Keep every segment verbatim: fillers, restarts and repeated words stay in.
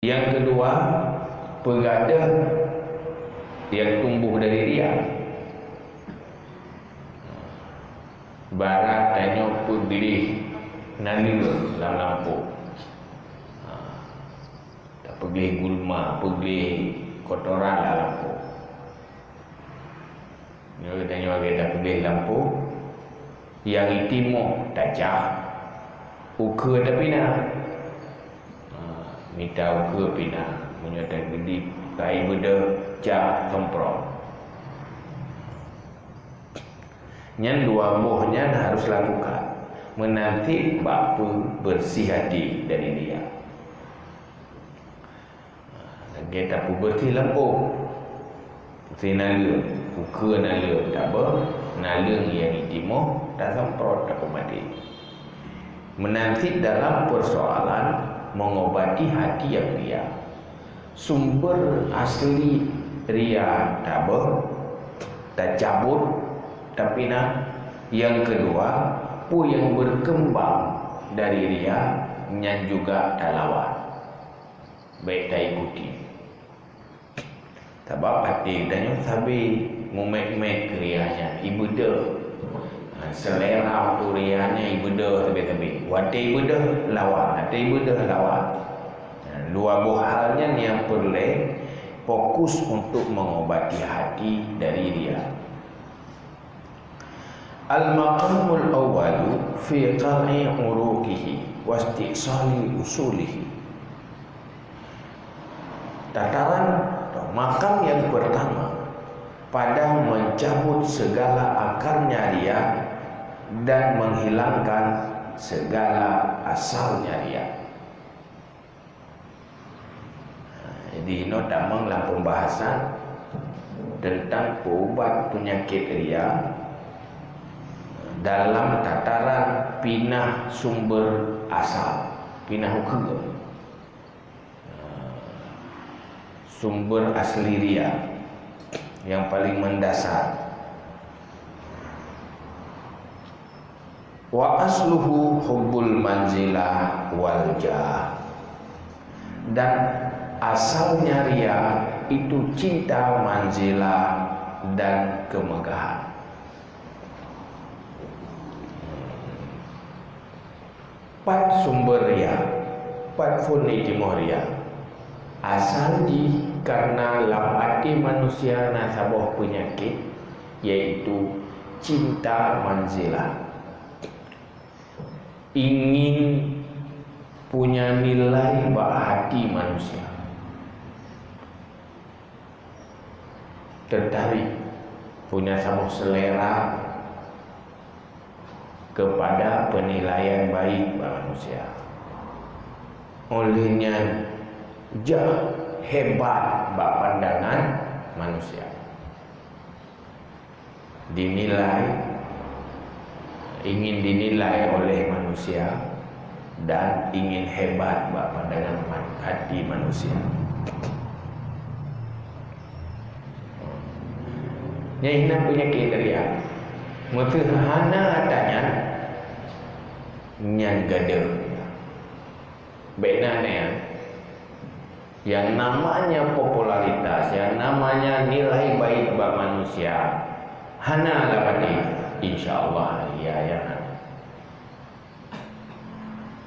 Nyang keudua, peugadoh nyang tumboh dari riya. Ibarat tanyoe peugleh naleueng lam lampôh. Ha, tapeugleh gulma, peugleh kotoran lam lampôh. Nyoe geutanyoe lagèe tapeugleh lampôh, nyang timoh tacah, ukeue tapinah. Ha, mita ukeue pinah, meunyoe takeudip ka ibeudôh, jak semprot. Nyan dua boh nyan harus lakukan, meunan cit bak peubeureuséh até dari riya. Lagèe tapeubeureuséh lampôh, beureuséh naleueng, ukeue naleueng tabeuh, naleueng nyang timoh tasemprot tapeumaté. Meunan cit dalam peusoalan meungobati hati nyang riya. Sumber asli riya tabeuh, tacabot, tapinah. Nyang keudua, peue nyang beukeumbang dari riya nyan juga talawan. Bèk taikuti. Sabab até geutanyoe sabe mumet-met keu riya nyan, ibeudôh. Ha, seulera untuk riya nyan ibeudôh sabe-sabe. Watèe ibeudôh lawan, watèe ibeudôh lawan. Ha, dua boh hal nyan nyang peureulèe fokus untuk meungobati hati dari riya. Al-maqamul awwalu fi qal'i uruqihi wa istisali usulihi. Tataran atau makam yang pertama pada mencabut segala akarnya riya dan menghilangkan segala asalnya riya. Jadi, inoe tamong lam pembahasan tentang peuubat peunyakét riya dalam tataran pinah sumber asal, pinah ukeue. Sumber asli riya yang paling mendasar. Wa asluhu hubbul manzilah wal jah. Dan asalnya riya itu cinta manzilah dan kemegahan. Pat sumber riya? Pat phon jitimoh riya? Asal jih kareuna lam até manusia na saboh peunyakét, yaitu cinta manzilah. Ingin punya nilai bak hati manusia. Tertarik, punya saboh selera kepada penilaian baik bak manusia. Oleh nyan, jah hebat bak pandangan manusia. Dinilai, ingin dinilai oleh manusia, dan ingin hebat bak pandangan man-, hati manusia. Nyan hina peunyakét riya. Meuseuhana ata nyan, nyan gadeuh. Bèk na nyan. Yang namanya popularitas, yang namanya nilai baik bak manusia, hana lam até, insya Allah, ya, ya.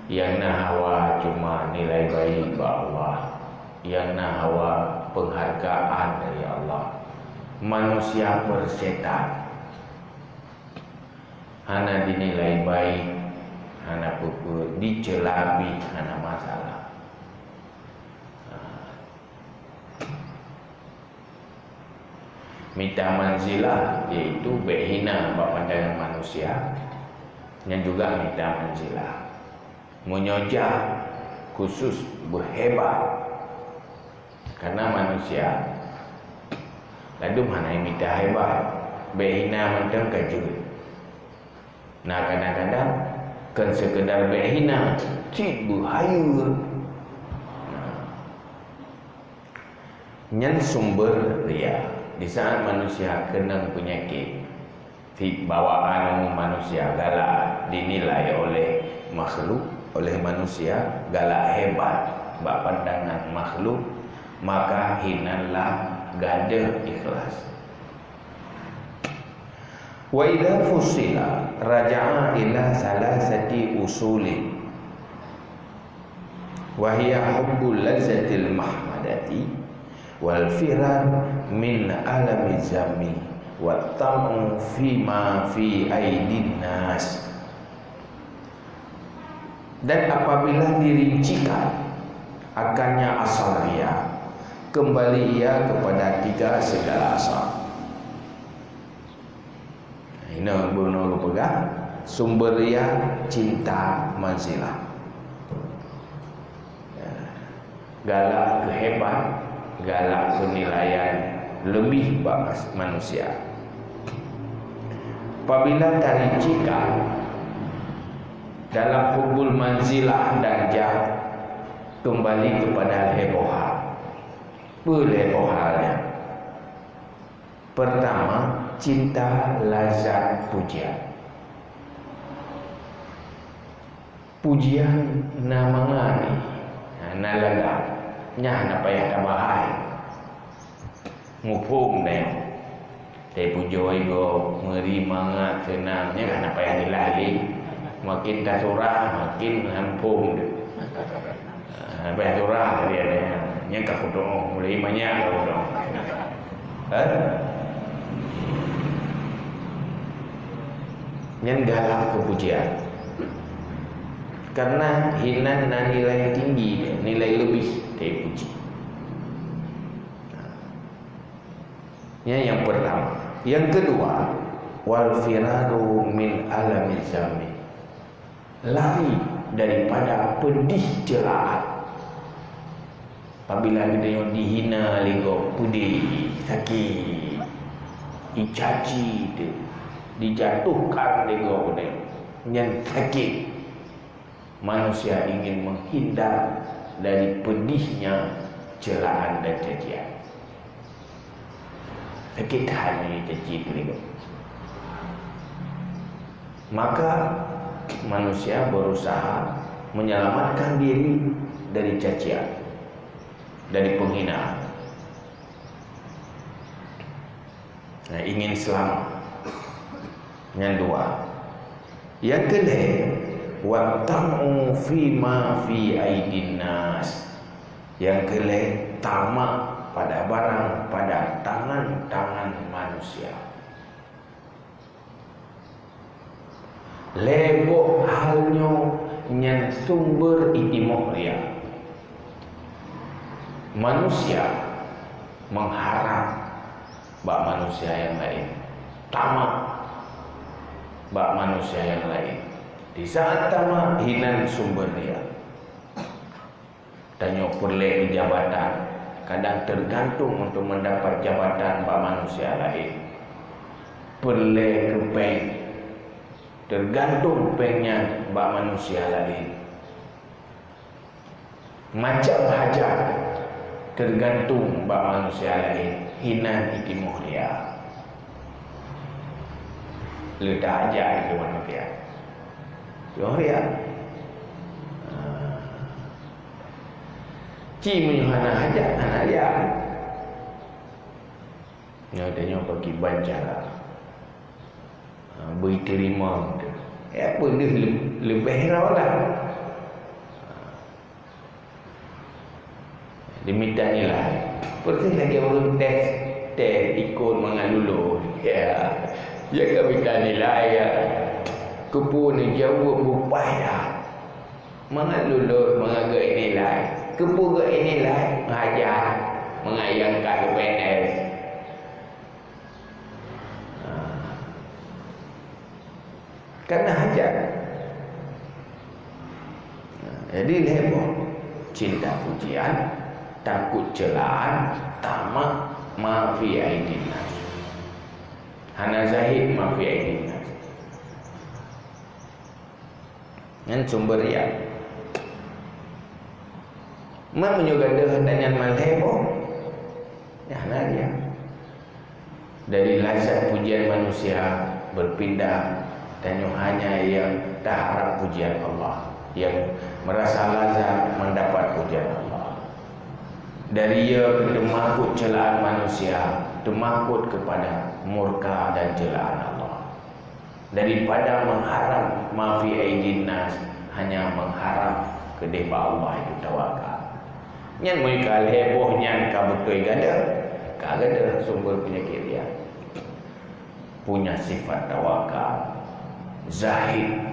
Yang na hawa cuma nilai baik bak Allah, yang na hawa penghargaan dari Allah. Manusia persetan. Hana dinilai baik, hana peue-peue, dicela pih hana masalah. Ha. Mita manzilah, yaitu bèk hina bak pandangan manusia, nyan juga mita manzilah. Meunyoe jah khusus beuhebat, kareuna manusia ladum hana mita hebat, bèk hina mantong ka jeuet. Nah, kadang-kadang kon seukeudar bèk hina, cit beuhayeue. Nah, nyan sumber riya. Di saat manusia keunong peunyakét, cit bawaan umum manusia galak dinilai oleh makhluk, oleh manusia galak hebat. bak pandangan makhluk, maka hinan lam gadeuh ikhlas. Wa idza fussila raja'a ila salasati usulin, wa hiya hubbul lazzatil mahmadati, wal firar min alamiz zammi, wat tam'u fi ma fi aidin nas. Dan apabila dirincikan akannya asal ria, kembali ia kepada tiga segala asal. Inoe bunoe geupeugah, sumber ria cinta manzilah. Galak keuhebat, galak keunilaian leubeh bak mas-, manusia. Apabila tarincikan dalam hubbul manzilah dan jah, kembali kepada lhée boh hal. Peue lhée boh hal nyan? Pertama, cinta lazat pujian. Pujian na mangat, na lagak, nyan hana payah tabahai. Muphom deh. Teupujoe gob, meuri mangat, seunang, nyan hana payah nilai lé. Makin tasurah, makin muphom deh. Ah, bah surah tadi ada nyan. Nyan ka kudoe, mulai manyak ka kudoe. Eh? Nyan galak keu pujian. Karena hinan na nilai tinggi, nilai leubeh dari puji. Nyan yang pertama. Yang kedua, wal firaru min alamiz zammi. Lari daripada pedih ceulaan. Apabila geutanyoe dihina lé gob, peudeh, sakét, dicaci teuh, dijatuhkan lé gob, peudeh, nyan sakét. Manusia ingin menghindar dari pedihnya celaan dan cacian. Sakét hati caci teuh lé gob. Maka manusia berusaha menyelamatkan diri dari cacian, dari penghinaan. Nah, ingin selamat. Nyan dua. Yang keulhée, wa tam'u fi ma fi aidin nas. Yang keulhée, tamak pada barang pada tangan-tangan manusia. Lhée boh hal nyoe nyan sumber itimoh ria. Manusia mengharap bak manusia nyang laén, tamak bak manusia nyang laén. Di saat tamak, hinan sumber ria. Tanyoe peureulée keu jabatan, kadang tergantung untuk mendapat jabatan bak manusia laén. Peureulée keu péng, tergantung péng nyan bak manusia laén. Macam hajat, tergantung bak manusia laén, hinan itimoh ria. Le tahajat itu manusia. Timoh ria. Ha. Ci meunyoe hana hajat, hana ria. Nyoe tanyoe pakiban cara. Ha, beri terima tu. Ya, peue deuh le-, leubeh droe lah. Dimita nilai. Persis lagée ureuëng tes, tes ikot mangat lulus. Ya. Ya ka mita nilai, ya. Keupeue neujaweueb bupaya. Mangat lulus, mangat geuinilai. Keupeue geuinilai? Mengajar, mangat nyang ka geu-P N S. Ha. Karena hajat. Ha, jadi lhée boh. Cinta pujian, takot celaan, tamak ma fi aidin nas. Hana zahid ma fi aidin nas. Nyan sumber ria. Mak meunyoe gadoh hana nyan malhée boh, nyan hana ria. Dari lazat pujian manusia berpindah, tanyoe hanya yang taharap pujian Allah, yang merasa lazat mendapat pujian Allah. Dari ia keu teumakot ceulaan manusia, teumakot keupada murka dan ceulaan Allah. Daripada mengharap ma fi aidin nas, hanya mengharap keudeh bak Allah itu tawakal. Nyan meunyoe ka lhèe boh nyan ka beutôi gadoh, ka gadoh sumber peunyakét riya. Punya sifat tawakal, zahid,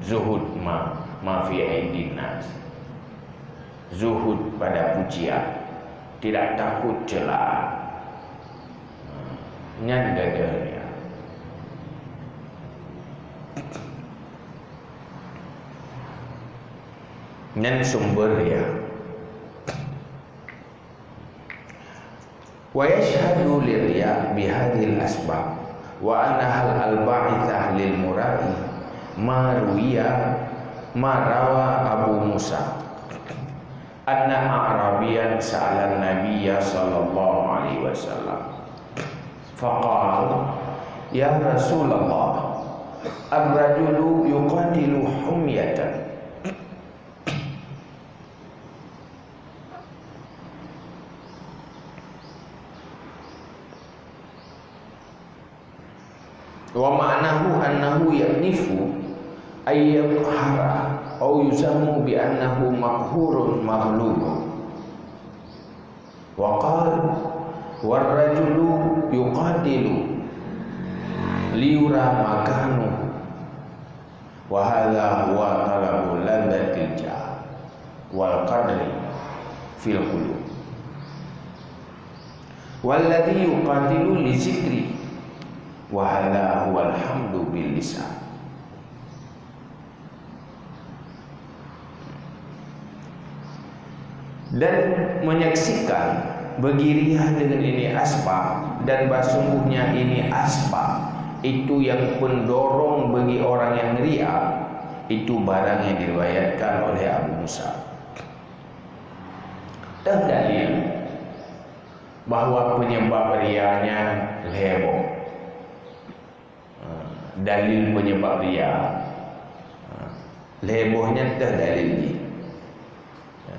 zuhud ma, ma fi aidin nas. Zuhud pada pujian, tidak takut cela. Nyan gadoh riya. Nyan sumber riya. Wa yashhadu lirriya bihadzihil asbab wa annahal alba'itsah lil mura'i ma ruwiya, ma rawa Abu Musa anna a'rabiyan sa'alan nabiyya sallallahu alaihi wasallam faqala, "Ya Rasulullah, ar-rajulu yuqatilu humyatan." Wa ma'nahu annahu ya'nifu ay yaqhara aw yuzammu bi annahu maqhurun maghlubun. Wa qala, "War rajulu yuqatilu liyura makanuhu." Wa hadza huwa talabu ladzatil jah wal qadri fil qulub. Walladzi yuqatilu li zikri, wa hadza huwal hamdu bil lisan. Dan menyaksikan bagi riya dengan ini asbab, dan bahsungguhnya ini asbab itu yang pendorong bagi orang yang riya, itu barang yang diriwayatkan oleh Abu Musa. Teuh dalil bahwa penyebab riya nyan lhèe boh. Ha, dalil penyebab riya. Ha, lhèe boh nyan teuh dalil jih. Ha,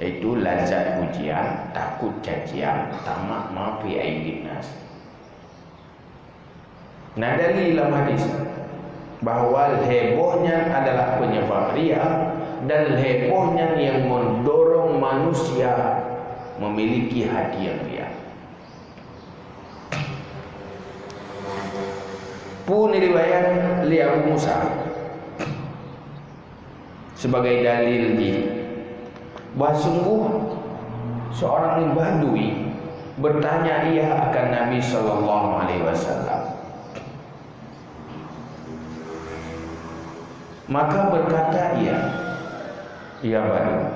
yaitu lazat pujian, takut cacian, tamak ma fi aidin nas. Na dalil lam hadis bahwa lhèe boh nyan adalah penyebab riya, dan lhèe boh nyan yang mendorong manusia memiliki hati yang riya. Peue riwayat lé Abu Musa sebagai dalil jih, bah sungguh seorang badui bertanya ia akan Nabi sallallahu alaihi wasallam. Maka berkata ia, "Ya badui,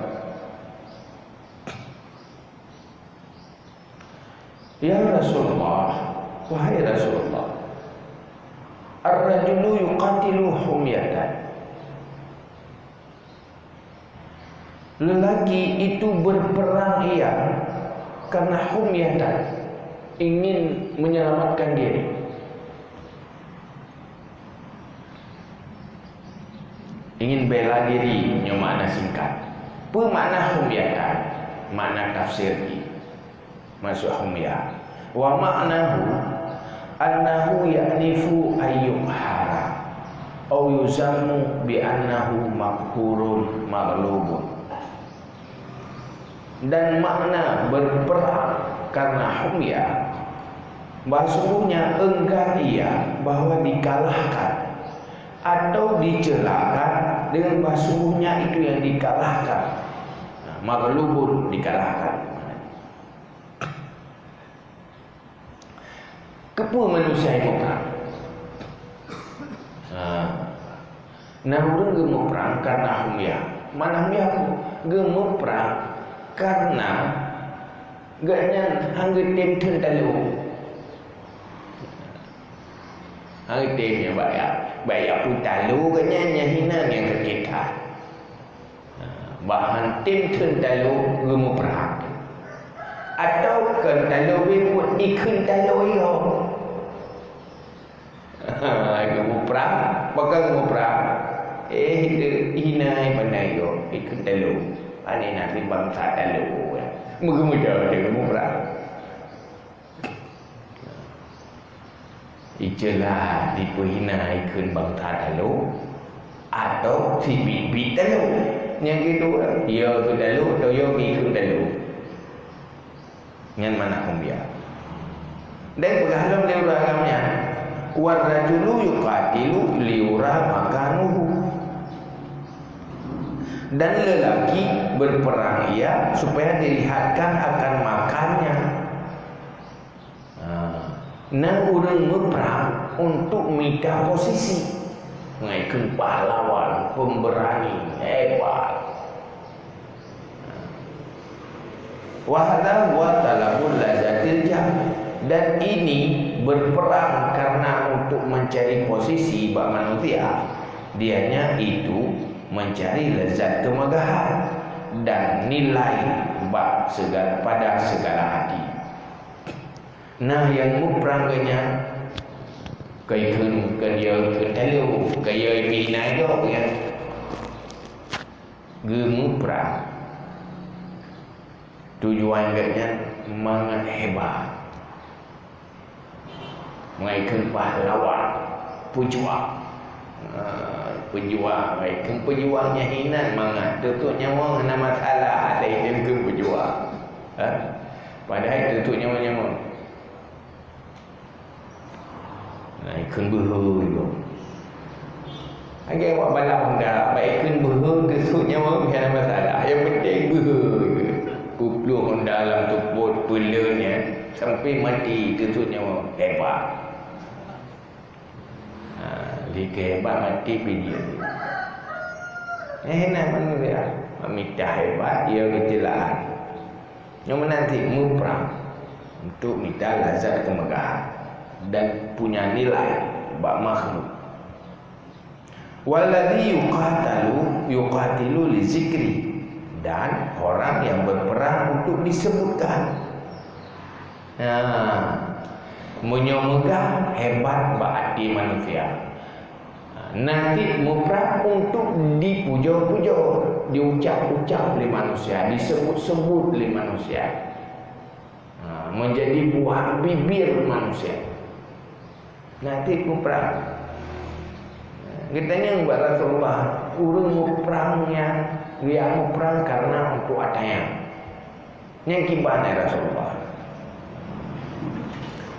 ya Rasulullah, wahai Rasulullah, ar-rajulu yuqatilu humyatan." Lelaki itu berperang ia karena humyatan, ingin menyelamatkan diri. Ingin bela diri, nyoe makna singkat. Peue makna humyatan? Makna tafsir jih. Maksud humya. Wa ma'nahu annahu ya'nifu ay yuqhara aw yuzammu bi annahu maqhurun maghlubun. Dan makna berperang karena humya, bahsungguhnya enggan ia bahwa dikalahkan atau dicelakan dengan bahsungguhnya itu yang dikalahkan. Nah, maghlubun, dikalahkan. Keupeue manusia jimuprang? Ha. Na ureuëng geumuprang kareuna humya. Mana humya? Geumuprang kareuna gobnyan hana geutem theun talo. Hana geutem nyan bak jak, bak jak peue talo gobnyan, nyan hinan nyang keu that. Bah han tem theun talo geumuprang. Atawa kon talo beuet ikheun talo yo. Geumuprang, pakon geumuprang? Eh, hina ai pandai yo, ikheun talo. Aneh na si bangsa talo. Meugeumeudoe teuh muprang. Iceula dipeuhina ikheun bangsa talo atau sibiet-biet talo. Nyang keudua, yo keu talo atau yo keu ikheun talo. Nyan mana kumbia. Dan peugah lom lé ureuëng agam nyan, "War rajulu yuqatilu liyura makanuhu." Dan lelaki berperang ia supaya dilihatkan akan makannya. Ha. Nan ureuëng muprang untuk mita posisi. Ngai keu pahlawan, pemberani, hebat. Wa hadza huwa talabul lazzatil jah. Dan ini berperang karena untuk mencari posisi bak manusia. Dianya itu mencari lezat kemegahan dan nilai bak segala, pada segala hati. Nah, nyang muprang geuh nyan, keu ikheun, keu yo ikheun talo, keu yo ipihina gob nyan. Geumuprang. Tujuan geuh nyan mangat hebat. Ngai keu pahlawan, pejuang. Ha, pejuang, ngai keu pejuang nyang hinan mangat. Tutuek nyawöng hana masalah, ada ikheun keu pejuang. Ha? Padahai tutuek nyawöng-nyawöng. Nah, ikheun beuhe juga. Lagèe awak balap Honda, bak ikheun beuhe, teusut nyawa, hana masalah. Yang penting beuhe. Peupluh Honda lam seupôt, peuleueng nyan, sampai mati, teusut nyawa. Hebat. Ha, lé keu hebat mati pih jeuet. Eh, nah manusia. Mita hebat, ia keucélaan. Nyoe meunan cit muprang untuk mita lazat keumegahan dan punya nilai bak makhluk. Walladzi yuqatalu, yuqatilu li zikri, dan orang yang berperang untuk disebutkan. Nah, meunyoe meugah hebat bak até manusia. Nah, cit muprang untuk dipujoe-pujoe, diucap-ucap lé manusia, disebut-sebut lé manusia. Ha, menjadi buah bibir manusia. Nah, cit muprang. Geutanyong bak Rasulullah, ureuëng muprang nyan, geujak muprang karena untuk ata nyan. Nyang kiban, ya Rasulullah.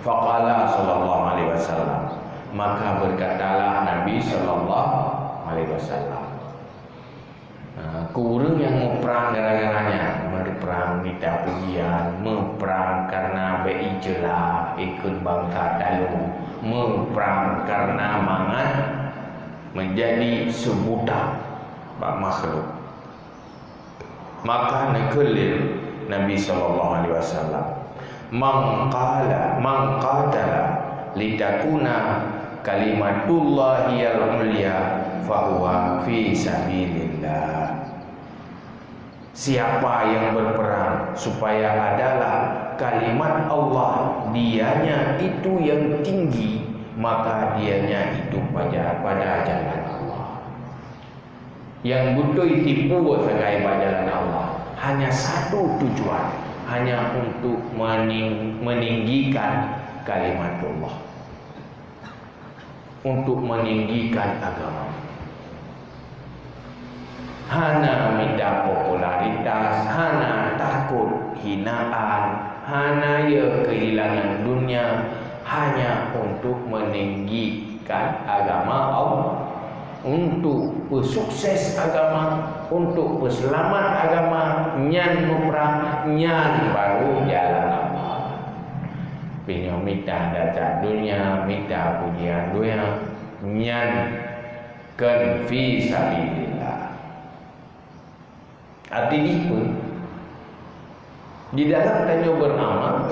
Faqala sallallahu alaihi wasallam, maka berkatalah Nabi sallallahu alaihi wasallam, ha, keu ureuëng nyang muprang gara-gara nyan, muprang mita pujian, muprang karena bèk iceula, ikheun bangsa talo, muprang karena mangat menjadi sebutan bak makhluk. Maka neukheun lé Nabi sallallahu alaihi wasallam, "Man qala, man qatala litakuna kalimatullahiyal ulya fahuwa fi sabilillah." Siapa yang berperang supaya adalah kalimat Allah dianya itu yang tinggi, maka dianya itu pada, pada jalan Allah. Nyang beutôi tipu sagai bak jalan Allah, hanya satu tujuan, hanya untuk mening-, meninggikan kalimatullah, untuk meninggikan agama. Hana mita popularitas, hana takot hinaan, hana ya kehilangan dunia, hanya untuk meninggi kan agama Allah, untuk peusukses agama, untuk peuseulamat agama, nyan muprang, nyan baru jalan Allah. Meunyoe mita lezat dunia, mita pujian dunia, nyan kon fi sabilillah. Arti jih peue? Di dalam tanyoe beuramal,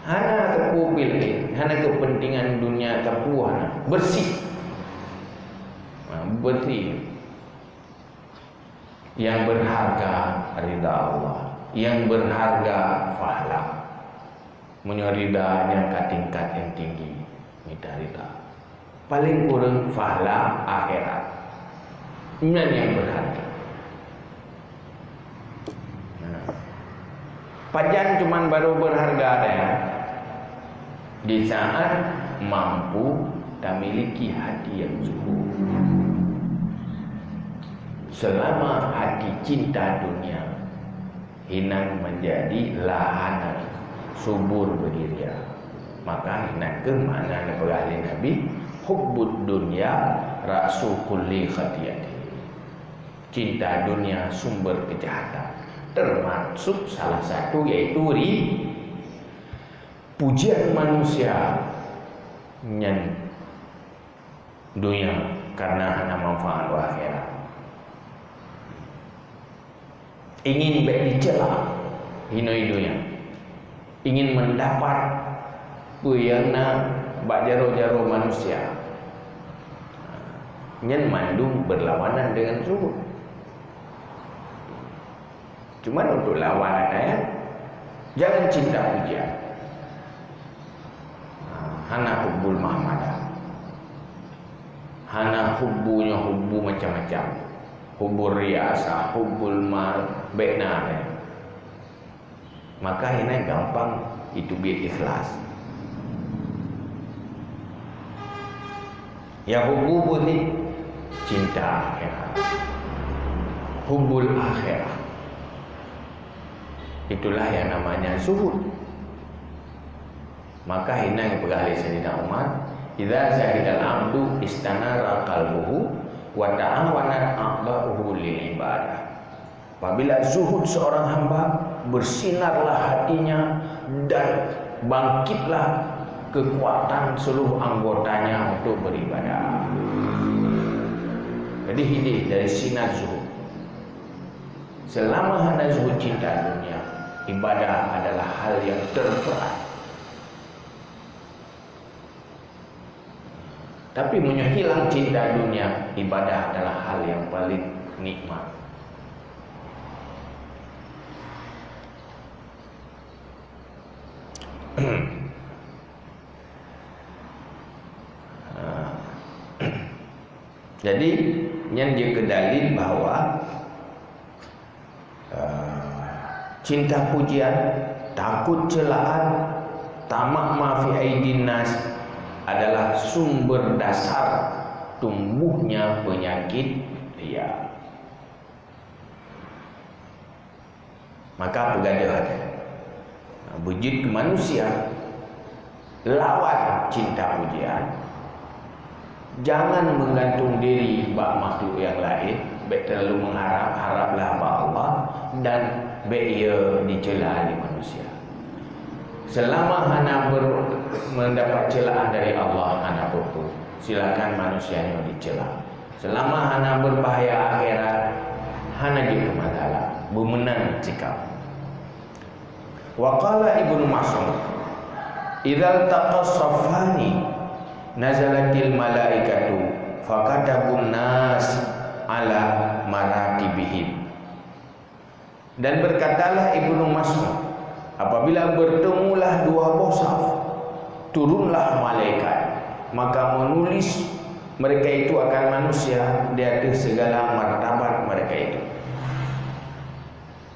hana teupeu pih laén, hana keupeuntengan dunia teupeu hana. Beureuséh. Ha, beureuséh. Nyang beurharga ridha Allah. Nyang beurharga pahala. Meunyoe ridha nyan ka tingkat nyang tinggi, mita ridha. Paleng kureueng pahala akhirat. Nyan nyang beurharga. Pajan cuman baru berharga deh, di saat mampu tamiliki hati yang zuhud. Selama hati cinta dunia, hinan menjadi lahanan subur berdiri. Maka hinan keuh makna neupeugah lé Nabi, "Hubbud dunya ra'su kulli khati'atin." Cinta dunia sumber kejahatan, termasuk salah satu yaitu ri-, pujian manusia nyan dunia karena hana manfaat u akhirat. Ingin bèk dicela, hinoe dunia. Ingin mendapat peue nyang na bak jaroe-jaroe manusia. Nyan mandum berlawanan dengan zuhud. Cuman untuk lawan, ya, jangan cinta pujian. Hana hubbul mahmadah. Hana hubbu nyoe hubbu macam-macam. Hubbur riasah, hubbul mal, bèk na, ya. Maka inan gampang itu biet ikhlas. Ya, hubbu pun ni cinta akhirat. Hubbul akhirah. Itulah yang namanya zuhud. Maka inan peugah lé Saidina Umar, "Idza zahidal abdu istanara qalbuhu wa ta'awanat a'dha'uhu lil ibadah." Apabila zuhud seorang hamba, bersinarlah hatinya dan bangkitlah kekuatan seluruh anggotanya untuk beribadah. Jadi, hidih dari sinar zuhud. Selama hana zuhud cinta dunia, ibadah adalah hal yang terberat. Tapi meunyoe hilang cinta dunia, ibadah adalah hal yang paling nikmat. Jadi, nyan jeuet keu dalil bahwa Ah, cinta pujian, takut celaan, tamak ma fi aidin nas adalah sumber dasar tumbuhnya penyakit ria. Maka peugah lé, beujeuet keu manusia lawan cinta pujian. Jangan menggantung diri bak makhluk yang lain, bèk terlalu mengharap, haraplah bak Allah, dan bèk ia dicela lé manusia. Selama hana ber-, mendapat celaan dari Allah, hana peue-peue. Silakan manusia nyoe dicela. Selama hana berbahaya akhirat, hana jeuet keu masalah. Beumeunan sikap. Wa qala Ibnu Mas'ud, "Idzal taqas saffani nazalatil malaikatu fakatabun nas ala maratibihim." Dan berkatalah Ibnu Mas'ud, "Apabila bertemulah dua boh saf, turunlah malaikat, maka menulis mereka itu akan manusia di atas segala martabat mereka itu."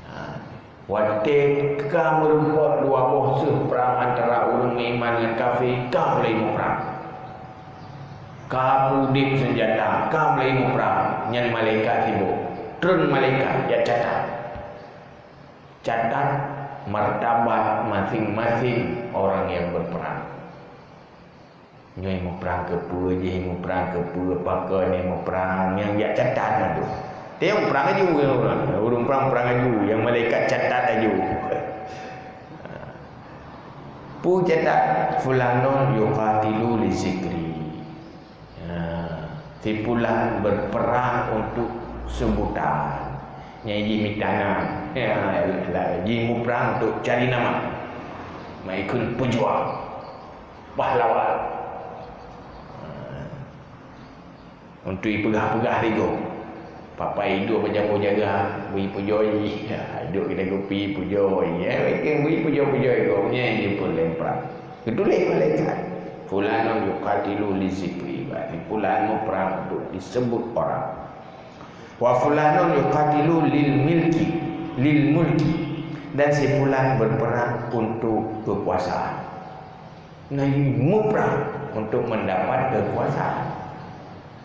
Ha. Watèe ka meurumpok dua boh seuh prang antara ureueng meuiman ngon kafé, ka mulai muprang. Ka udép seunjata, ka mulai muprang, nyan malaikat sibok. Treun malaikat jak catat. Catat martabat masing-masing orang yang berperang. Nyoe muprang keupeue, jih muprang keupeue, pakon nyoe muprang, nyang jak catat mandum. Tiep muprang aju, ureueng prang muprang aju, nyang malaikat catat aju. Peue catat? Fulanun yuqatilu li zikri. Ha, si fulan berperang untuk sebutan. Nyang jih mita nan. Ya, jih muprang untuk cari nama. Maikun pejuang. Pahlawan. Ha. Untuk ipeugah-peugah lé gob. Papai iduek bak jambo jaga, bri pujoe. Ya, iduek keunan kupi pujoe. Ya, bri pujoe-pujoe gob. Nyan jih peuleumprang. Geutuléh malaikat. Fulanun yuqatilu li zikri. Berarti fulan muprang untuk disebut orang. Wa fulanun yuqatilu lil milki, lil mulki. Dan si fulan berperang untuk kekuasaan. Nah, ini muprang untuk mendapat kekuasaan.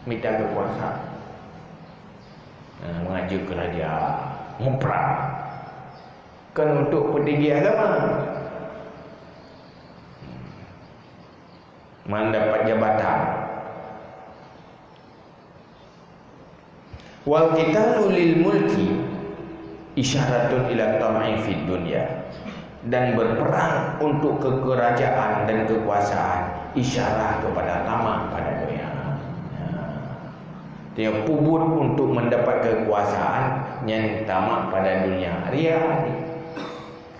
Mita kekuasaan. Nah, mengaji kerajaan, muprang. Kan untuk petinggi agama. Mendapat jabatan. Wal qitalu lil mulki isyaratun ila tama'in fid dunya. Dan berperang untuk kekerajaan dan kekuasaan isyarat kepada tamak pada dunia. Ya. Dia pubut untuk mendapat kekuasaan nyan tamak pada dunia. Ria.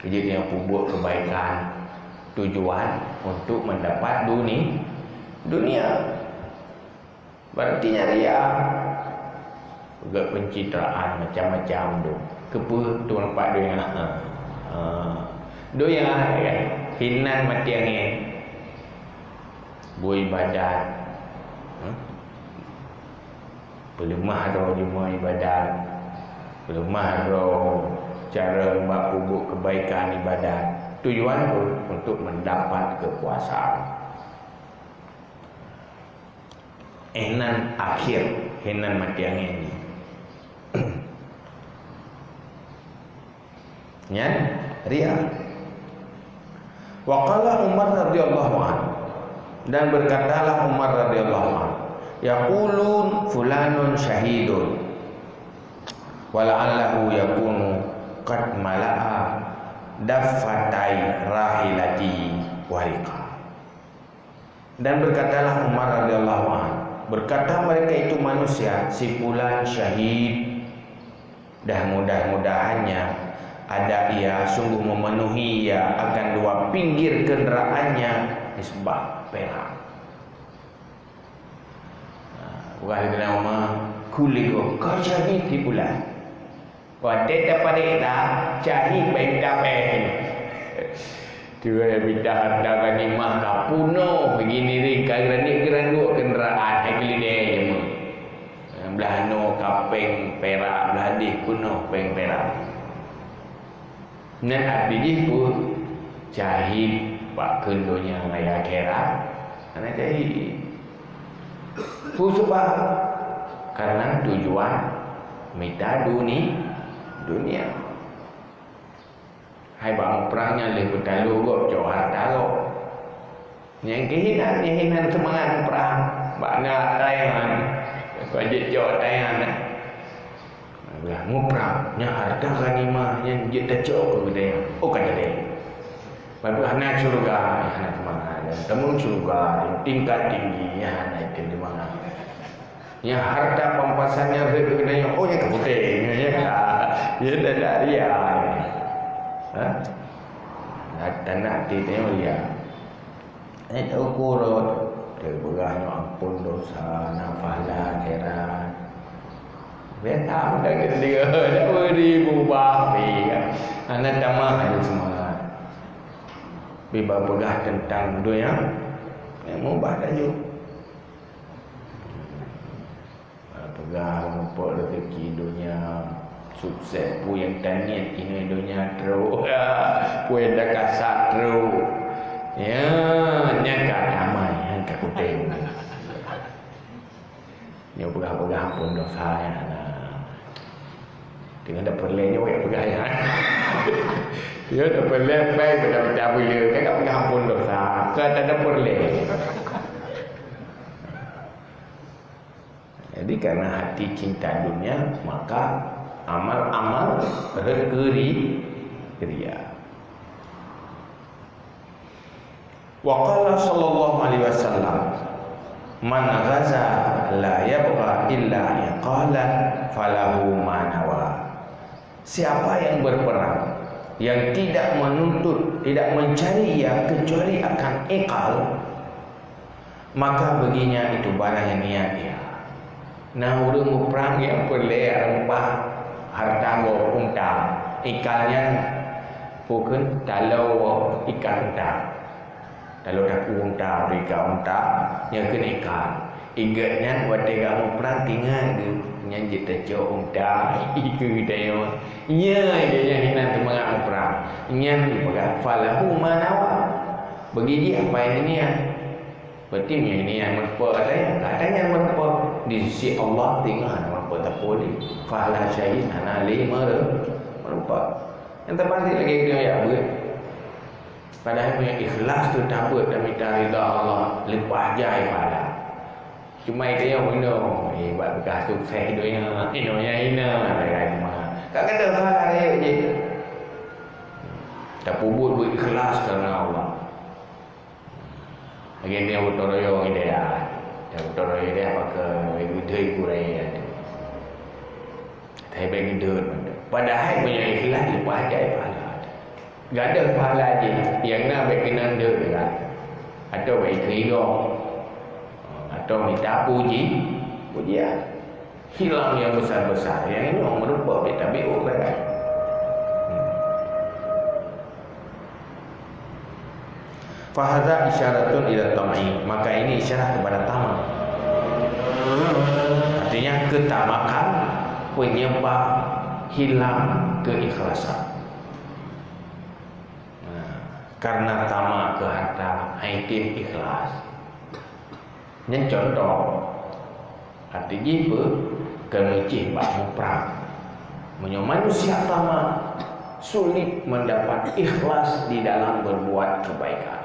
Jadi dia pubut kebaikan tujuan untuk mendapat duni-, dunia. Berarti nyan ria. Peugah pencitraan macam-macam tu. Keupeue tu nampak dunia? Ha. Ha. Dunia, ya. Hinan mati angin. Beribadat. Ha? Peuleumah droe jeuet ibadat. Peuleumah droe cara bak peubuet kebaikan ibadat. Tujuan tu untuk mendapat kekuasaan. Hinan akhir, hinan mati angin nyan. Nyan ria. Wa qala Umar radhiyallahu anhu, dan berkatalah Umar radhiyallahu anhu, "Yaqulun fulanun syahidun, wa la'allahu yakunu qad mala'a daffatai rahilatihi wariqa." Dan berkatalah Umar radhiyallahu anhu, berkata mereka itu manusia, "Si fulan syahid, dan mudah-mudahannya ada ia sungguh memenuhi ia akan dua pinggir kenderaannya misbah perak." Nah, bukan kena Umar, kuligo, kau syahid si fulan. Watèe tapariksa, cahé bak ita péng. Tuha mita harta ghanimah ka peunoh, giniring ka geuranék-geuraduek keundaraan, hai keuleudèe nyoe. Blah noe ka péng pirak, blah deh peunoh péng pirak. Nyan arti jih peue? Cahé bak kheun donya ngon akhirat. Hana cahé. Peue sabab? Karena tujuan mita duni-, dunia. Hai bak muprang nyan lheueh peutaloe gob cok harta gob. Nyang keuh hinan, nyang hinan seumangat muprang. Bak na tayan, bak jeuet cok tayan. Muprang, nyan harta ghanimah nyan jeuet tacok keu geutanyoe. Oh, ka jadi. Padahai hana syurga, hana seumangat. Tamong syurga, tingkat tinggi, nyan hana itu seumangat. Nyan harta pampasan nyan rhot keu geutanyoe, oh, nyan ka putéh, nyan ka. Nyan dah, dah ria. Ha? Dah, dah na até tanyoe ria. Eh, teukurot, teupeugah nyoe ampôn dosa, na pahala akhirat. Beda meunan keu dia, dah beri mubah, ya. Hana tamah laju seumangat. Tapi bak peugah teuntang dunia, ya, mubah laju. Peugah meupok rezeki donya, sukses, peue nyang taniet inoe donya trok, peue nyang takasab trok. Ya, nyan ka damai, nyan ka kutem. Nyoe peugah-peugah ampôn dosa nyan hana. Teungoh tapeureulèe nyoe, ya peugah nyan. Nyoe tapeureulèe, pai pada pecah buleuen, kan ka peugah ampôn dosa. Ka tapeureulèe. Jadi, karena hati cinta dunia, maka amal-amal rhot keu ri-, ria. Wa qala sallallahu alaihi wasallam, "Man ghaza la yabgha illa iqalan falahu ma nawa." Siapa yang berperang, yang tidak menuntut, tidak mencari ia kecuali akan iqal, maka baginya itu barang yang niat ia. Nah, ureueng muprang nyang peureulèe reumpah hareuta gob unta, iqal nyan peue kheun taloe ikat unta. Taloe takue unta, ikat unta, nyan kheun iqal. Ikat nyan watèe ka muprang teuingat geuh, nyan jeuet tacok unta, ikeu geutanyoe. Nyan, nyan hinan seumangat muprang. Nyan dipeugah, "Falahu ma nawa." Bagi jih apa nyang niat. Berarti nyang niat meurupa kata nyan, kata nyan meurupa. Di sisi Allah teungoh hana meurupa tapeulie. Fala syahid, hana lé meurupa. Nyang terpenting lagèe geutanyoe jak beuet. Padahai meunyoe ikhlas teuh tabeuet dan mita ridha Allah, leupah jai pahala. Cuma itu nyang bunoe, eh, bak beukah sukses donya, donya hina, lagèe teuma. Ka keuneuk pahala rayeuk jih. Tapeubuet beu-ikhlas karena Allah. Lagèe nyan gotong royong idéh. Gotong royong idéh pakai geudeue kurang. Tapi bèk geudeut. Padahai meunyoe ikhlas leupah jai pahala. Gadoh pahala jih, nyang na bèk keunan deut, kan? Atawa bèk ikeu-ikeu. Atawa mita puji, pujian. Hilang nyang besar-besar, nyang nyoe meurupa bèk tabi'u, kan? Fahadha isyaratun ila tam'i, maka ini isyarat kepada tamak. Artinya ketamakan penyebab hilang keikhlasan. Nah, karena tamak keu harta, hai tem ikhlas. Nyan contoh. Arti jih peue? Keu meucéh bak muprang. Meunyoe manusia tamak, sulit mendapat ikhlas di dalam berbuat kebaikan.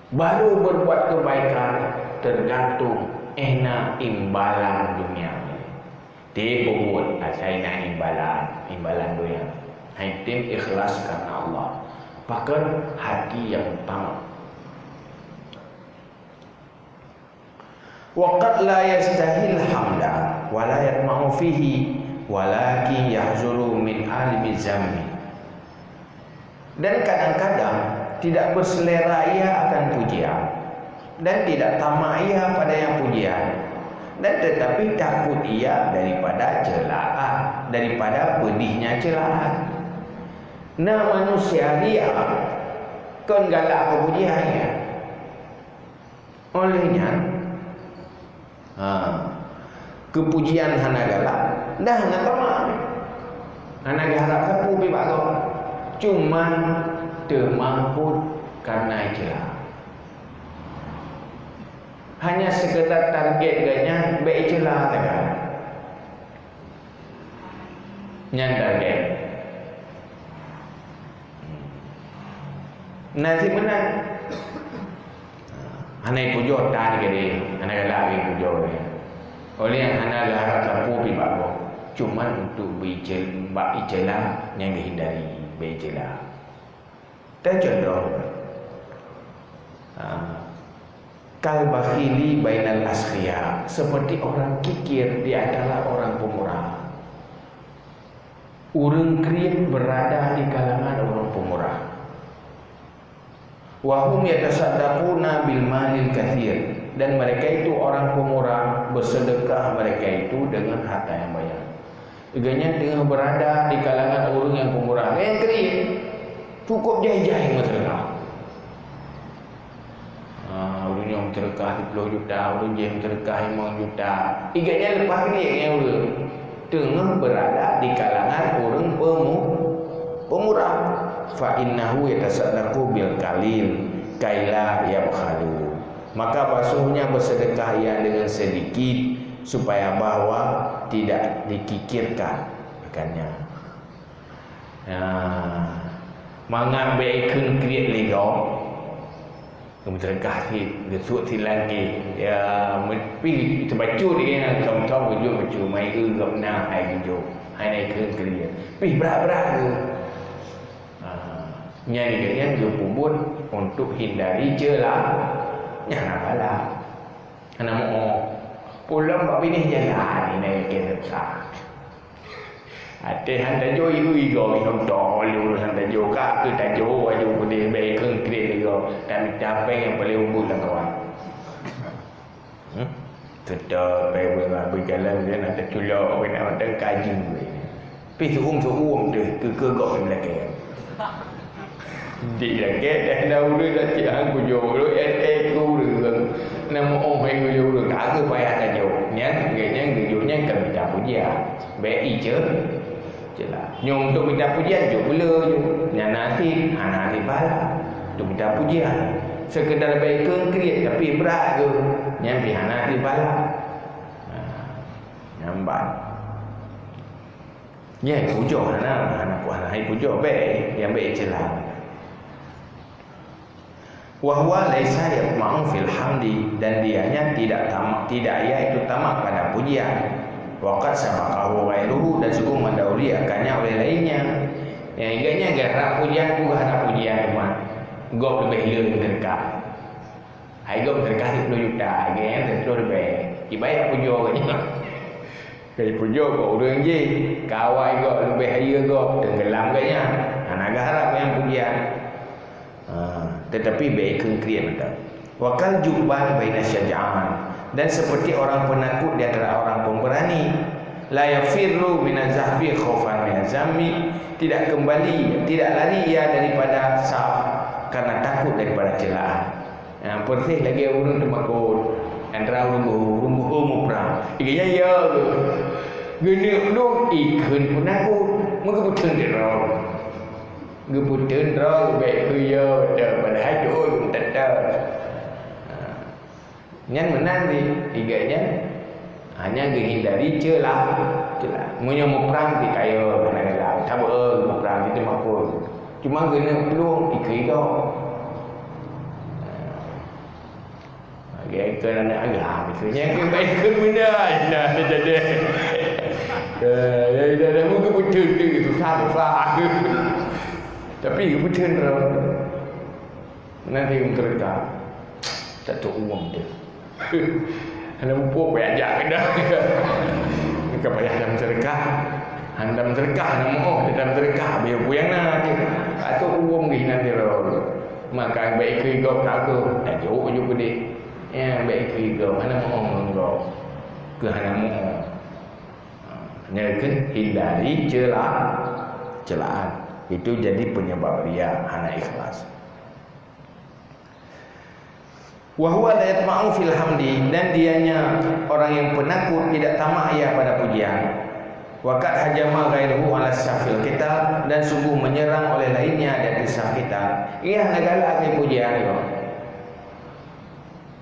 Baru berbuat kebaikan tergantung éh na imbalan dunia. Tapeubuet asai na imbalan, imbalan dunia. Hai tem ikhlas karena Allah. Pakon hati nyang tamak. Wa qad la yastahil hamda wa la yatma'u fihi, walakin yahzuru min alimi zammi. Dan kadang-kadang tidak berselera ia akan pujian, dan tidak tamak ia padanya pujian, dan tetapi takut ia daripada celaan, daripada pedihnya celaan. Na manusia ria, kon galak keu pujian ia. Oleh nyan, ha, keu pujian hana galak, dah hana tamak. Hana geuharap sapeue pi bak gob. Cuman teumangkot kareuna iceula. Hanya sekedar target geuh nyan bèk iceula sagai. Nyan target. Na cit meunan. Hana ipujoe tan keudeh, hana galak ipujoe. Oleh nyang hana geuharap sapeue pi bak gob, cuman untuk bak iceula nyang geuhindari, bak iceula. Teucontoh, ah, kal bakhili bainal askhiya, seperti orang kikir di antara orang pemurah. Ureuëng kriet berada di kalangan ureuëng pemurah. Wa hum yatasaddaquna bil malil katsir, dan mereka itu orang pemurah bersedekah mereka itu dengan harta yang banyak. Gobnyan teungoh berada di kalangan ureuëng nyang pemurah, nyang kriet, cukup jai-jai meuseudeukah. Ha, ureuëng nyoe meuseudeukah siplôh juta, ureuëng jéh meuseudeukah limong juta. Gobnyan leupah kriet ngon ureuëng. Teungoh berada di kalangan ureuëng pemu-, pemurah. Fa innahu yatasaddaqu bil qalil kaila yabkhalu. Maka bahwasanya bersedekah ia dengan sedikit, supaya bahwa tidak dikikirkan akannya. Nah, mangat bèk ikheun kriet lé gob. Geumeuteureuka cit, geusut silan jih. Ya, pih teubacut lagèe nyan, thom-thom geujok bacut, mai eu gob na hai geujok. Hai na ikheun kriet. Pih brat-brat geuh. Ha, nyan lagèe nyan geupeubuet untuk hindari ceula. Nyan hana galak. Hana meu-oh. Pulang bak binéh jalan, ini lagèe nyan sah. Até han tajok ibu igo minong tong lé ureueng han tajok ka keu tajok aju pudeh bèk kheun kriet igo, dan mita péng nyang paleng ubit lam kawan. Hmm? Tetap bèk beujalan dia nak terculok kena mata kaji. Pi suum-suum tu keu keu gok meulakèe. Di lagèe dah na ureueng dah cit han kujok, lôn ék-ék keu ureueng. Na meu-oh hai ureueng, ka geuh payah tajok. Nyan, geuh nyan, geujok nyan ka mita pujian. Bèk ice-, Jeulaih. Nyoe untuk mita pujian, jok beu le jok. Nyan na até, hana até pahala. Untuk mita pujian. Sekedar bèk kheun kriet, tapi brat geuh. Nyan pih hana até pahala. Ha, nyan ban. Nyan pujoe hana, hana, hana hai pujoe bèk, nyang bèk ceula. Wa huwa laisa yatma'u fil hamdi, dan dianya tidak tamak, tidak ia itu tamak pada pujian. Wa qad sabaqahu ghairuhu, dan sungguh mendahului akannya oleh lainnya. Nyang ingat nyan geuharap pujian, geuharap pujian teuma. Gob leubeh le teuka. Hai gob teuka siplôh juta, hai gob nyan siplôh leubeh. Ibarat pujoe geuh nyan. Kai pujoe gob ureueng jih, kawai gob leubeh hayeue gob, teunggelam geuh nyan. Hana geuharap nyang pujian. Ha, tetapi bèk kheun kriet mantong. Wa kal jubban baina syaja'an, dan seperti orang penakut di antara orang pemberani. La yafirru minaz zahfi khaufan minaz zammi, tidak kembali, tidak lari ia daripada saf karena takut daripada celaan. Ha, persis lagèe ureueng teumakot, antara ureueng boh, ureueng boh muprang. Ikan ya, ya. Geuneuk dong ikheun penakut, meugeubeuteun droe. Geupeuteun droe bèk keu yo, padahai jeuet geupeuteuntèe. Ha. Nyan meunan di, iga nyan hanya geuhindari ceula, ceula. Meunyoe muprang di kayo, hana geulau, saboh muprang di teumakot. Cuma geuneuk plueng ikeu igo. Ha. Lagèe keu aneuk agam, miseue nyan keu baik keu benda, nah, jadi. Eh, ya, ya, ya, mungkin betul tu, susah, susah. Tapi betul tu. Nanti mereka tak tahu uang dia. Hana muphom payah jak keunan. Ka payah dam seudeukah. Hana dam seudeukah, hana muoh, dam seudeukah, biar puyang na je. Atau uwong geuh nan sidroe. Maka bèk ikeu igoe ka geuh, tajok ju keudeh. Ya, bèk ikeu igoe, hana muoh ngon goe. Keu hana muoh. Nyan keuh hindari ceula-, ceulaan. Itu jadi penyebab riya, hana ikhlas. Wa huwa la yatma'u fil hamdi, dan dianya orang yang penakut tidak tamak ia pada pujian. Wa qad hajama ghairuhu ala safil qital, dan sungguh menyerang oleh lainnya dari saf qital. Ia hana galak lé pujian nyoe.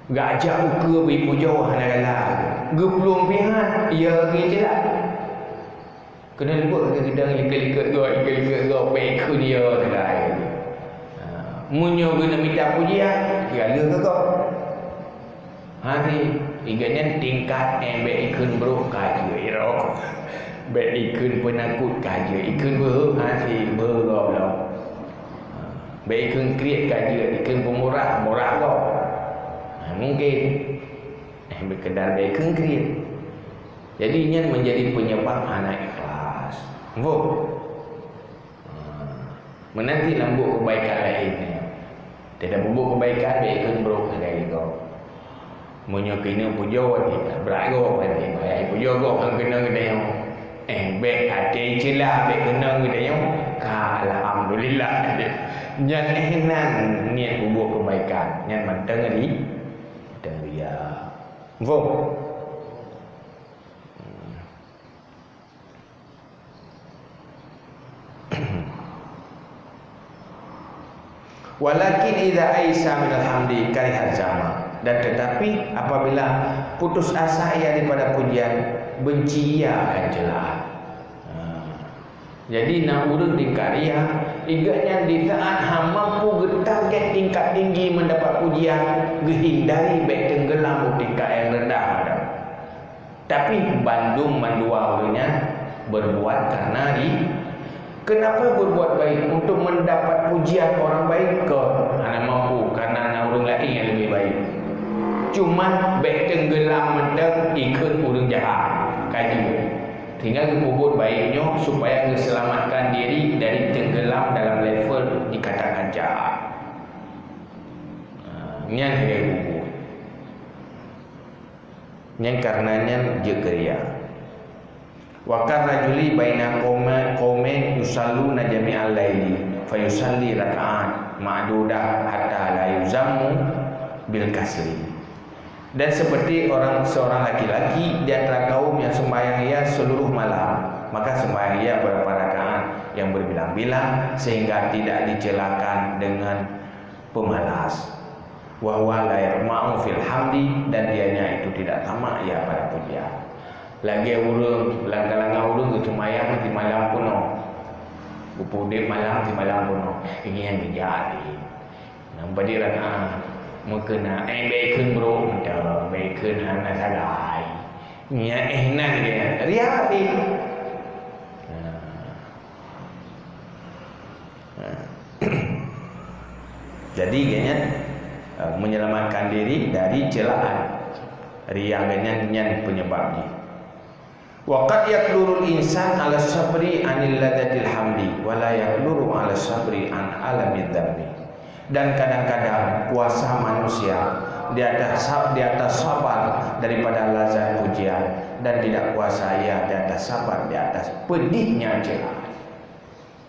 Geuajak ukeue bri pujoe hana galak. Geuplueng pih han, ia geuceula. Keuneuk leumbot keu geutanyoe likot-likot gob, likot-likot gob, bèk kheun yo teuka. Ha, meunyoe geuneuk mita pujian, ya lheueh keu gob. Ha, si, iga nyan tingkat, eh, bèk ikheun brok ka jeuet irok. Bèk ikheun peunakot ka jeuet, ikheun beuhe, ha, si, beuhe gob lom. Ha, bèk ikheun kriet ka jeuet, ikheun peumurah, murah gob. Ha, mungken. Eh, sekedar bèk ikheun kriet. Jadi, nyan menjadi penyebab hana ikhlas. Muphom? Ha. Meunan cit lam buet keubaikan laén nyoe. Teuka peubuet keubaikan, bèk ikheun brok sagai lé gob. Meunyoe keuneuk pujoe, brat gob, brat gob, brat gob, han keunong geutanyoe. Eh, bèk até ceula, bèk keunong geutanyoe. Ka, alhamdulillah. Nyan, eh, nan niet peubuet keubaikan. Nyan mantong ri-, mantong riya. Muphom? Walakin idza aisa minal hamdi karihaz zama. Dan tetapi apabila putus asa ia daripada pujian, benci ia akan celaan. Ha. Jadi, na ureueng tingkat riya, iga nyan di saat hana mampu geutarget tingkat tinggi mendapat pujian, geuhindari bèk teunggelam u tingkat nyang reundah. Tapi bandum mandua ureueng nyan berbuat karena ri-, kenapa berbuat baik? Untuk mendapat pujian orang baik? Kon, hana mampu karena na ureueng laén nyang leubeh baik. Cuman bèk teunggelam mantong ikheun ureueng jahat. Ka jeuet. Sehingga geupeubuet baik nyoe supaya geuseulamatkan diri dari teunggelam dalam level dikatakan jahat. Ha, nyan lagèe geupeubuet. Nyan kareuna nyan jeuet keu riya. Wa kar rajuli baina qauma-, qaumin yusalluna jami'al laili, fa yusalli raka'at ma'dudah hatta la yuzammu bil kasli. Dan seperti orang, seorang laki-laki di antara kaum yang sembahyang ia seluruh malam, maka sembahyang ia beberapa yang berbilang-bilang, sehingga tidak dicelakan dengan pemalas. Wa huwa la yatma'u fil hamdi, dan dianya itu tidak tamak ia pada pujian. Lagèe ureueng, lam kalangan ureueng geuseumayang simalam peunoh. Geupeuudép malam simalam peunoh. Ngieng geujak lé. Nyang padé rakaat, meukeuna, eh, bèk kheun brok mantong, bèk kheun hana sagai. Nyan, eh, nan dia, riya lé. Nah. Nah. Jadi, geuhnyan, eh, menyelamatkan diri dari celaan. Riya geuhnyan nyan penyebab jih. Wa qad yaqdurul insan ala sabri anil ladzatil hamdi, wa la yaqduru ala sabri an alamid dzambi. Dan kadang-kadang kuasa manusia di atas sab-, di atas sabar daripada lazat pujian, dan tidak kuasa ia di atas sabar di atas pedihnya celaan.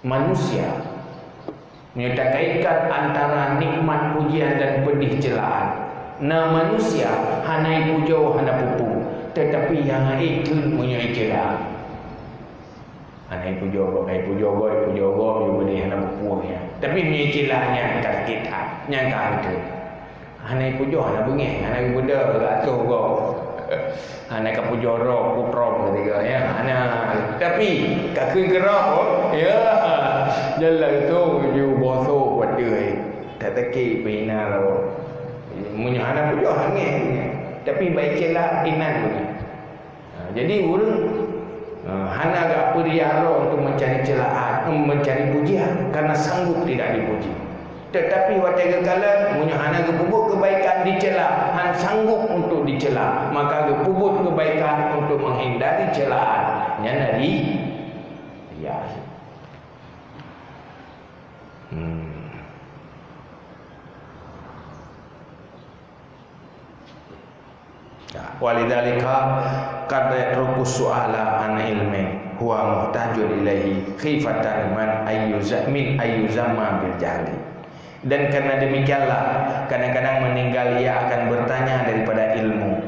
Manusia, meunyoe takaitkan antara nikmat pujian dan pedih celaan, na manusia hana ipujoe hana peue-peue, teutapi nyang hana ikheun meunyoe icela. Hana ipujoe gob, ipujoe gob, ipujoe gob, ipujoe hana peue-peue nyan. Tapi meunyoe icela nyan ka sakét that, nyan ka hantom. Hana ipujoe, hana beungéh, hana geubeudôh, geuatoh gob. Hana ka pujoe droe, putroe keutiga, ya. Hana. Tapi, ka kheun keu droe, oh, ya. Jalan tu, ju bosoh, waduh, eh. Tak sakét, pina lo. Meunyoe hana pujoe, hana beungéh. Tapi, bak icela, inan beungéh. Ha, jadi ureueng, ha, hana geupeuriah droe untuk mencari celaan, em, mencari pujian, karena sanggup tidak dipuji. Tetapi watèe geukalon, meunyoe hana geupeubuet keubaikan dicela, han sanggup untuk dicela, maka geupeubuet keubaikan untuk menghindari celaan. Nyan ri-, riya. Hmm. Ya, walidzalika qad yatruku su'ala an ilmin huwa muhtajun ilaihi khifatan man ayyuza-, min ayyuzamma bil jahli. Dan karena demikianlah, kadang-kadang meninggal ia akan bertanya daripada ilmu,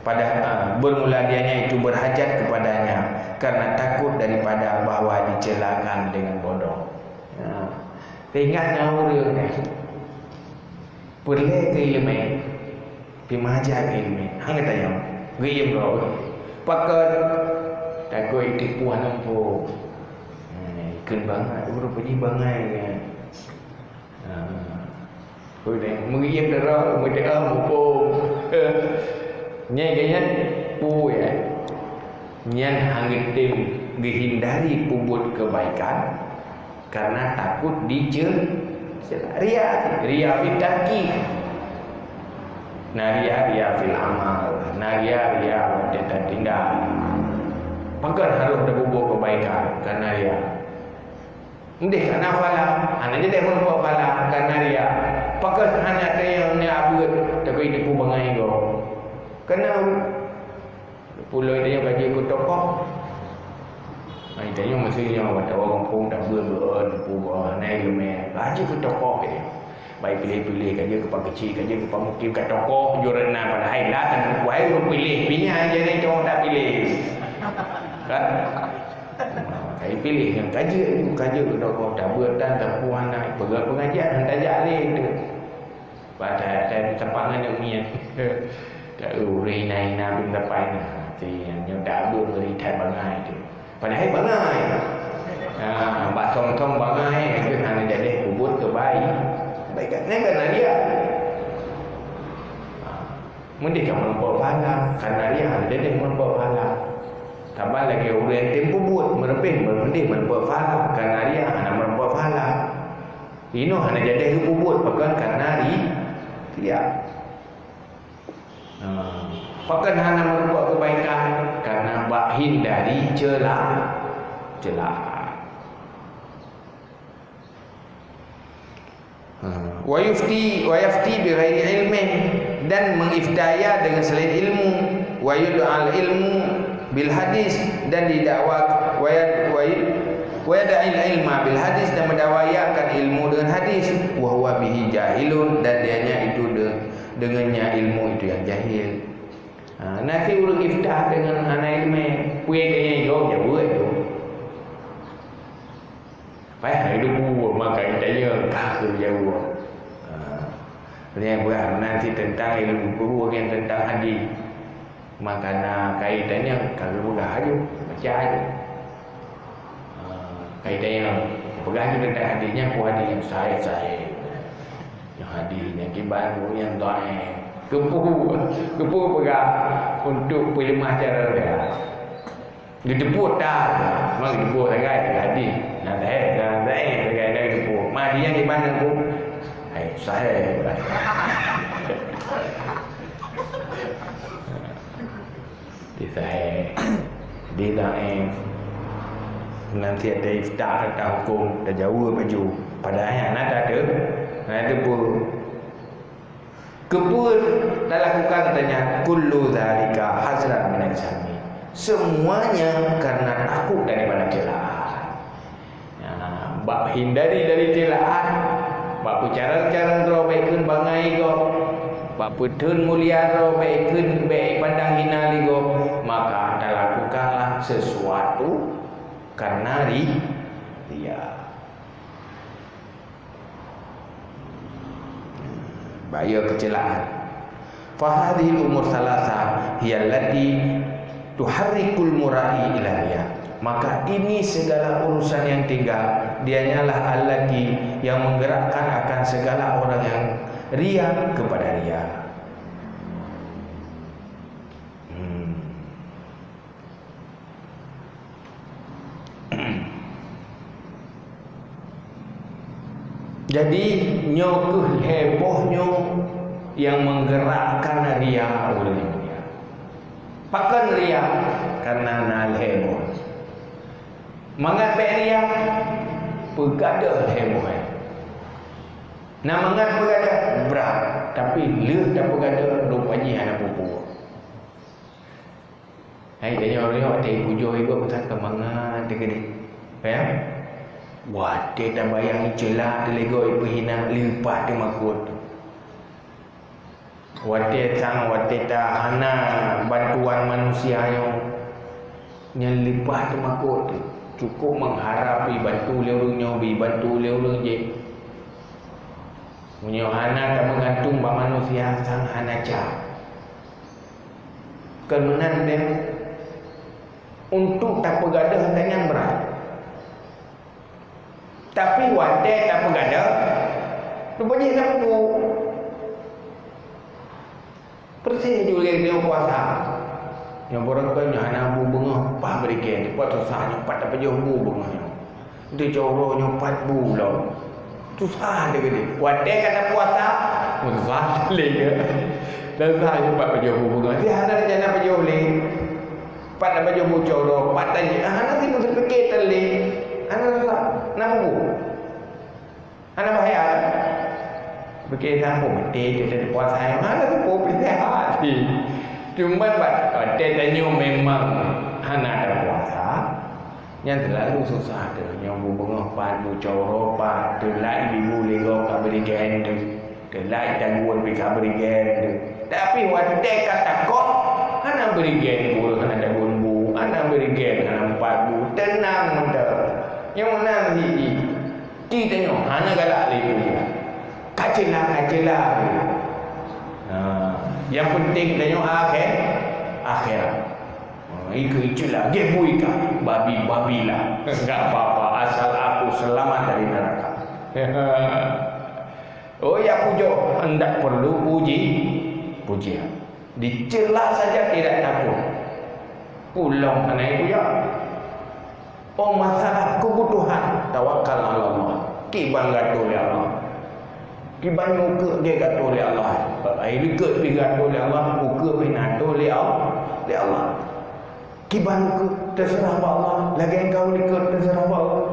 pada, ah, bermula dianya itu berhajat kepadanya karena takut daripada bahwa dicelakan dengan bodoh. Ya. Teuingat ngon ureueng nyan. Peureulèe keu ileumèe, pih meuhajat keu ileumèe. Han geutanyong, geuyiem droe. Pakon? Takot jiteupeue hana muphom. Hai, kheun bangai, ureueng peue jih bangai nyan. Ha. Udeh, meugeuiem droe, meudeuh muphom. Nyan geuhnyan, peue ya? Nyan han geutem geuhindari peubuet keubaikan. Karena takot dice-, cela. Riya, riya fit tarki. Na riya, riya fil amal. Na riya, riya watèe tatinggai. Pakon harôh tapeubuet keubaikan karena riya? Udeh kana pahala, hana jadeh meurumpok pahala karena riya. Pakon hana teunyang na buet, tapi tipu bangai gob. Karena Pulo tanyoe ka jeuet keu tokoh. Hai, tanyoe meusti nyoe, watèe ureueng gampông tabeuet beuet, teupeu beuet, hana ileumèe. Ka jeuet keu tokoh, eh. Bai piléh-piléh, ka jeuet keu pang keuchik, ka jeuet keu pang mukim, ka tokoh jeuet na, padahai lah, kan, wahai ureueng piléh, pinya jadi tokoh tak piléh. Kan? Ka piléh, kan, ka jeuet, ka jeuet keu tokoh, tabeuet tan, teupeu hana, peugah pengajian, hana tajak lé, tu. Padahai sapat ngon aneuk miet. Tak ureueng hina-hina bin sapat na. Hati nyoe dak abeuet meuri that bangai tu. Padahai bangai. Ha, bak thong-thong bangai, itu hana jadeh peubuet keubai-, kebaikan. Nyan kan riya. Ha, meudeh ka meurumpok pahala, karena riya hana jadeh meurumpok pahala. Saban lagèe ureueng tem peubuet, meureumpéh meudeh meurumpok pahala, karena riya hana meurumpok pahala. Inoe hana jadeh geupeubuet pakon kana ri-, riya. Ha, pakon hana meurumpok keubaikan? Karena bak hindari ceula-, ceulaan. Ha, wa yufti, wa yafti bi ghairi ilmin, dan mengifta ia dengan selain ilmu. Wa yud'al ilmu bil hadis, dan didakwa, wa yad-, wa yud-, wa yad'il ilma bil hadis, dan mendakwa ia akan ilmu dengan hadis, wa huwa bihi jahilun, dan dianya itu de-, dengannya ilmu itu yang jahil. Ha, na kheueh ureueng ifta dengan hana ileumèe, peue keu nyan jaweueb, jaweueb tu. Debu maka itanya ka keu jauh. Ha. Lheueh peugah meunan cit teuntang ilmu guru ngon teuntang hadis. Maka na kai tanya ka geupeugah aju, baca aju. Ha, kai tanya peugah aju teuntang hadis nyan, peue hadis nyang sahih-sahih. Nyang hadis nyang kiban nyang dhaif. Keupeue, keupeue peugah untuk peuleumah cara dia. Geuteupeue that, memang geuteupeue sagai hadis. Nyang sahih, nyang sahih sagai dah geuteupeue. Mah dia di mana tu? Hai, sahih. Di sahih. Di dhaif. Nanti ada iftah, ada hukum, ada jawab baju. Padahal hana ada, hana ada pun. Keupeue talakukan tanya kullu dzalika hazran minal jahmi. Semuanya karena takut daripada celaan. Nah, bak hindari dari celaan, bak peucarang-carang droe bèk kheun bangai gob, bak peutheun mulia droe bèk kheun bèk pandang hina lé gob, maka talakukanlah sesuatu karena ri-, ria. Bahaya kecelakaan. Fahadhil umur thalatha hiyallati tuharrikul mura'i ila riya. Maka ini segala urusan yang tinggal, dianyalah allati yang menggerakkan akan segala orang yang ria kepada ria. Hmm. Jadi, nyoe kheueh lhèe boh nyoe nyang menggerakkan ria ureueng. Pakon ria? Karena na lhèe boh. Mangat bèk ria, peugadôh lhèe boh. Na mangat peugadôh, brat. Tapi lheueh tapeugadôh, rupa jih hana peue-peue. Hai, tanyoe ureueng nyoe watèe ipujoe gob, ka mangat teuh keudéh. Ya? Watèe tabayang iceula teuh lé gob, ipeuhina, leupah teumakot. Watèe sang, watèe tahana bantuan manusia nyoe, nyan leupah teumakot teuh. Cukup mengharap ibantu lé ureueng nyoe, ibantu lé ureueng jih. Meunyoe hana tameugantung bak manusia, sang hana ca. Kon meunan deh, untuk tapeugadôh nyan brat. Tapi watèe tapeugadôh, rupa jih na peue? Persis ju lé nyoe puasa. Nyoe barangkapeue nyoe hana bu beungoh, paih beurike, teupot susah nyoe pat tapajoh bu beungoh nyoe. Teucoro nyoe pat bu lom. Susah teuh keudéh. Watèe ka tapuasa, susah lé. Susah nyoe pat pajoh bu beungoh. Di hana rencana pajoh lé. Pat tapajoh bu coro, pat taji-, hana sibuk teupike tan lé. Hana susah. Na bu. Hana bahaya. Pike sampôh, beutôi teuh puasa, hana teupeu peusehat. Cuman bak watèe tanyoe memang hana ada puasa, nyan teulalu susah teuh. Nyoe bu beungoh pat, bu coro pat, teulai ibu lé gob ka beurike teuh. Teulai tagun pih ka beurike teuh. Tapi watèe ka takot, hana beurike teuh, hana tagun bu, hana beurike, hana pat bu, teunang mantong. Nyoe meunan jih. Ti tanyoe hana galak lé peue jih. Kaceula, kaceula. Ha, nyang penting tanyoe akhé-, akhirat. Ha, ikeu iceula, gét bui ka, babi-babi lah. Enggak apa-apa, asal aku selamat dari neraka. Oh ya, pujoe, ndak perlu puji, pujian. Diceula saja tidak takut. Pulang hana ikujak. Oh, masalah kebutuhan, tawakal ala Allah. Kiban gatoe lé Allah. Kiban ukeue gatoe lé Allah. Ai likot pih gatoe lé Allah, ukeue pih na atoe lé Allah, lé Allah. Kiban ukeue teuseurah bak Allah, lagèe engkau likot teuseurah bak Allah.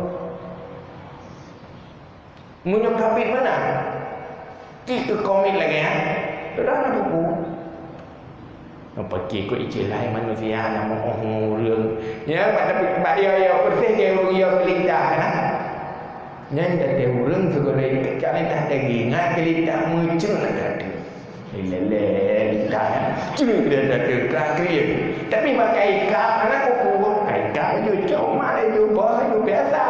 Meunyoe kabit meunan, cit keu komit lagèe nyan, teudah na buku. Meupaké keu istilah manusia nyang meu'oh ureueng. Ya, pada bak ya, ya, peureuteh ureueng ya keulintah, kan? Nyan jadi ureueng sigohlom keulintah daging, ngat keulintah meucreuk gata. Ilèe-lèe, dah. Cuma dia dah teuka kriet. Tapi pakai ikab, hana kuku. Ikab ju cuma, ju boh, ju biasa.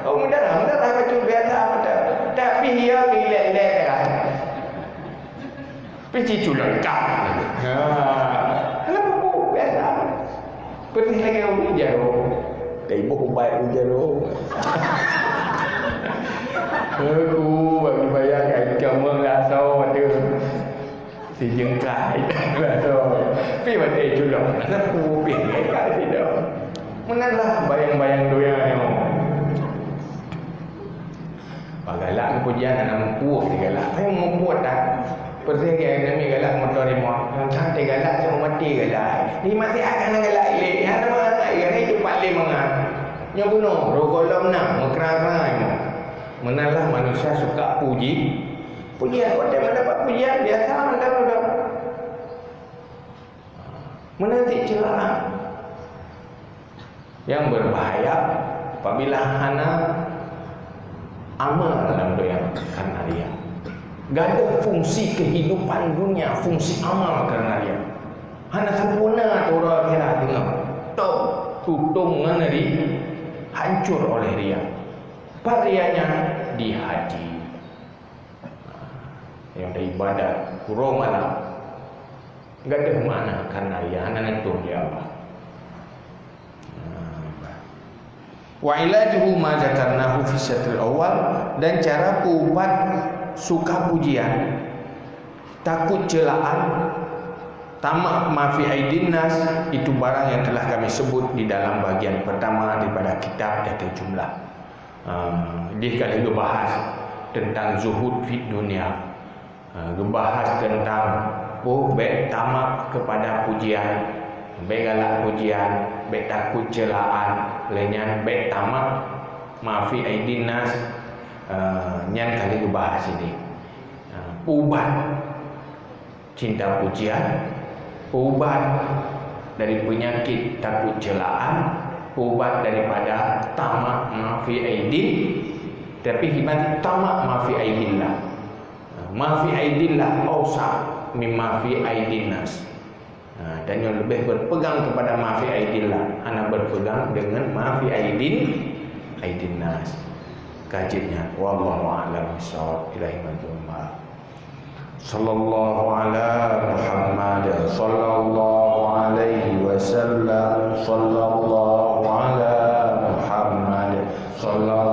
Oh, mudah, mudah. Iya, ilek-ilek kan. Pih jiculot kah. Ha. Alah, buku biasa. Peureulèe lagèe ureueng jaroe. Taiboh ubat ureueng jaroe. Aku bagi bayang kai kamoe rasa tu. Sijengkai. Rasa. Pih watèe culot. Rasa pupih kai ka sidang. Meunan lah bayang-bayang donya nyoe. Bah galak keu pujian hana meupuih teugalak. Hai meupuih that. Peureulèe nami galak moto rimong. Nyang that teugalak cuma maté galak. Di maté akan galak ilèe. Hana mangat, hana itu pat lé mangat. Nyoe bunoe, rukon lom na, meukra-kra nyoe. Meunan lah manusia suka puji. Pujian, watèe mendapat pujian, biasa mantong udah. Meunan cit ceulaan. Nyang berbahaya apabila hana amal lam donya karena riya. Gadoh fungsi kehidupan dunia, fungsi amal karena riya. Hana sempurna atra akhirat deungon. Toh, tutong ngon ri, hancur oleh riya. Pat rianya di hati. Nyang taibadat uroe malam. Gadoh makna karena riya, hana neutôn lé Allah. Wa ilajuhu ma dzakarnahu fi syatril awal, dan cara peuubat suka pujian, takut celaan, tamak ma fi aidin nas, itu barang yang telah kami sebut di dalam bagian pertama daripada kitab dan jumlah. Ah, jih ka lheueh geubahas teuntang zuhud fid dunya. Ah, geubahas teuntang, oh, bèk tamak keupada pujian, bèk galak pujian, bèk takot ceulaan, lheueh nyan bèk tamak ma fi aidin nas, ah, nyan ka lheueh geubahas sidéh. Ah, ubat cinta pujian, ubat dari penyakit takut celaan, ubat daripada tamak ma fi aidin, tapi hibat tamak ma fi aidillah. Ma fi aidillah ausa mimma fi aidin nas. Ha, dan yang lebih berpegang kepada ma fi aidillah, hana berpegang dengan ma fi aidin, aidin nas. Kajiannya, wallahu a'lam bishawab. Ilahi majumma. Sallallahu ala Muhammad, sallallahu alaihi wasallam, sallallahu ala Muhammad, sallallahu